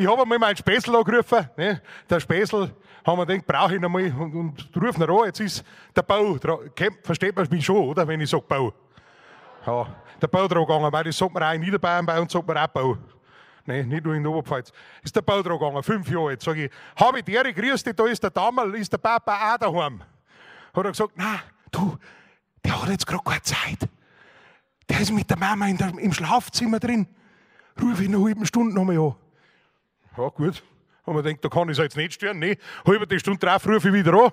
Ich habe einmal meinen Späßl angerufen. Ne? Der Späßl, haben wir gedacht, brauche ich noch mal und ruf ihn an. Jetzt ist der Bau, versteht man mich schon, oder? Wenn ich sage Bau. Ja, der Bau dran gegangen, weil das sagt man auch in Niederbayern, bei uns sagt man auch Bau. Ne, nicht nur in der Oberpfalz. Ist der Bau dran gegangen, 5 Jahre. Jetzt sage ich, habe ich die, grüß dich, da ist der Damerl, ist der Papa auch daheim? Hat er gesagt, na, du, der hat jetzt gerade keine Zeit. Der ist mit der Mama im Schlafzimmer drin. Ruf ich in einer halben Stunde nochmal an. Ja, gut. Und man denkt, da kann ich es jetzt nicht stören. Nee, halbe die Stunde drauf rufe ich wieder an.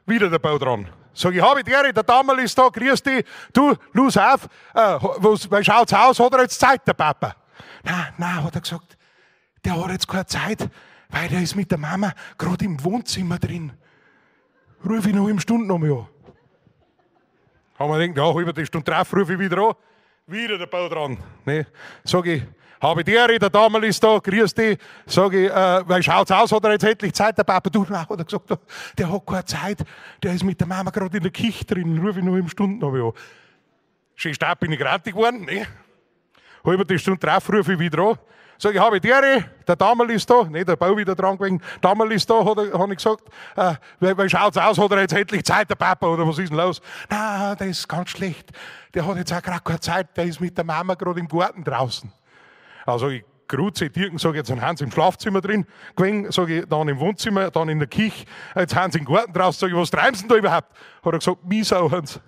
Wieder der Bau dran. Sag ich, habe ich die, der Damerl ist da, grüß dich. Du, los auf, was, wie schaut's aus, hat er jetzt Zeit, der Papa? Nein, nein, hat er gesagt, der hat jetzt keine Zeit, weil der ist mit der Mama gerade im Wohnzimmer drin. Ruf ich noch eine Stunde nochmal an. Haben wir gedacht, ja, halbe die Stunde drauf, rufe ich wieder an. Wieder der Bau dran. Ne? Sag ich, habe die Ehre, der Damerl ist da, grüß dich. Sag ich, wie schaut's aus, hat er jetzt endlich Zeit, der Papa? Du, nein, hat er gesagt, der hat keine Zeit, der ist mit der Mama gerade in der Küche drin, ruf ich noch eine Stunde noch an. Schön stark bin ich grantig geworden, ne? Halbe die Stunde drauf, rufe ich wieder an. Sag ich, habe die Ehre, der Damerl ist da, ne, der Bau wieder dran gewesen, Damerl ist da, hab ich gesagt, wie schaut's aus, hat er jetzt endlich Zeit, der Papa, oder was ist denn los? Na, der ist ganz schlecht, der hat jetzt auch gerade keine Zeit, der ist mit der Mama gerade im Garten draußen. Also ich Gruze, Dirken, sag ich, jetzt sind Hans im Schlafzimmer drin gewesen, sag ich, dann im Wohnzimmer, dann in der Küche, jetzt haben sie im Garten draußen, sag ich, was treiben sie denn da überhaupt? Hat er gesagt, Miesau, Hans.